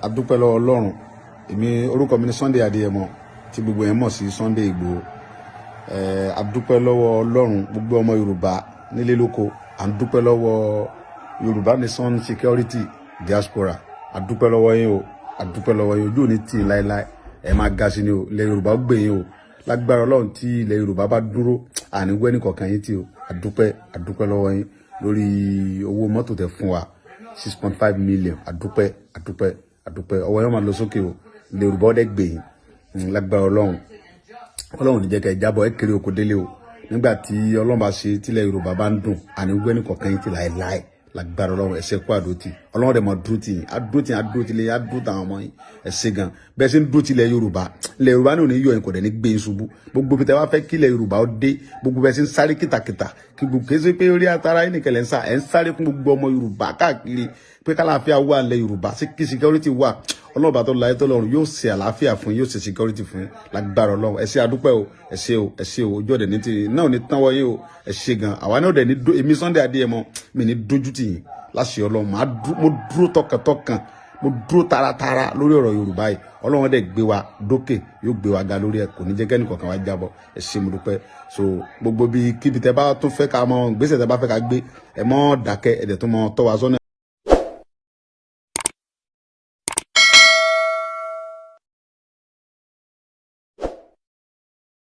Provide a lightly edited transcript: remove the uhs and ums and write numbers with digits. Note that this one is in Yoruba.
A dúpẹ́ lọ́wọ́ Ọlọ́run. Èmi, orúkọ mi ni Sunday Adéyẹmọ, tí gbogbo yẹn mọ̀ sí Sunday Ìgbòho. A dúpẹ́ lọ́wọ́ Ọlọ́run. Gbogbo ọmọ Yorùbá nílé lóko, à ń dúpẹ́ lọ́wọ́ Yorùbá Nation Security Diaspora. A dúpẹ́ lọ́wọ́ yín o, a dúpẹ́ lọ́wọ́ yín. Ojú ò ní tì í láéláé, ẹ máa ga sí ni o. Ilẹ̀ Yorùbá ó gbè yín o. Lágbára Ọlọ́run, tí ilẹ̀ Yorùbá bá dúró, àní wẹ́nì kọ̀ọ̀kan yín tí o. A dúpẹ́, a dúpẹ́ lọ́wọ́ yín lórí owó mọ́tò tẹ fún wa, 6.5 million. A dúpẹ́, a dúpẹ́, a dúpẹ́. Ọwọ́ yẹn máa lọ sókè o. Ilẹ̀ Yorùbá ó dẹ̀ gbè yín. Lágbára Ọlọ́run, Ọlọ́run ní jẹ́ kẹ́ ẹ jábọ̀, ẹ kéré oko délé o. Nígbà tí Ọlọ́run bá ṣe tílẹ̀ Yorùbá bá ń dùn, àní wẹ́nì kọ̀ọ̀kan yín ti láéláé. Lágbára Ọlọ́run, ẹ ṣé kú àdótì. Ọlọ́run dẹ̀ mọ̀ dúró tì yín, adúró tì yín, adúró tì lẹ́yìn, adúró tàwọn ọmọ yín. Ẹ ṣé gan bẹ́ẹ̀ ṣe ń dúró tilẹ̀ Yorùbá. Ilẹ̀ Yorùbá ní òní yọ yín, kò dẹ̀ ní gbé yín ṣubú. Gbogbo bí tẹ wá fẹ́ kí ilẹ̀ Yorùbá ó dé, gbogbo bẹ́ẹ̀ ṣe ń sáré kìtàkìtà kí gbogbo kí ṣe pé orí atara yín nìkẹlẹ̀ ń sá, ẹ̀ ń sáré fún gbogbo ọmọ Yorùbá káàkiri pé kálàáfíà wà ilẹ̀ Yorùbá, kí security wà. Ọlọ́run bá tó láyé tó lọ́run yóò ṣe àlàáfíà fún yín, yóò ṣe security fún yín lágbára Ọlọ́run. Ẹ ṣé, adúpẹ́ o, ẹ ṣé o, ẹ ṣé o. Ojú ọ̀dẹ̀ ní ti náà ní tán wọ́yé o. Ẹ ṣé gan. Àwa náà dẹ̀ ní èmi Sunday Adéyẹmọ, mi ní dójú tì yín láṣẹ Ọlọ́run. Mo dúró tọkàntọkàn, mo dúró taratara lórí ọ̀rọ̀ Yorùbá yìí. Ọlọ́run dẹ̀ gbé wa dókè, yóò gbé wa ga lórí ẹ̀, kò ní jẹ́ kẹ́ni kọ̀ọ̀kan wa jábọ̀. Ẹ ṣé, mo dúpẹ́. So gbogbo bí kíbi tẹ bá tún fẹ́ ká mọ gbèsè tẹ bá fẹ́ ká gbé, ẹ mọ́ dákẹ́, ẹ dẹ̀ tún mọ tọ́ wa sọ́nà.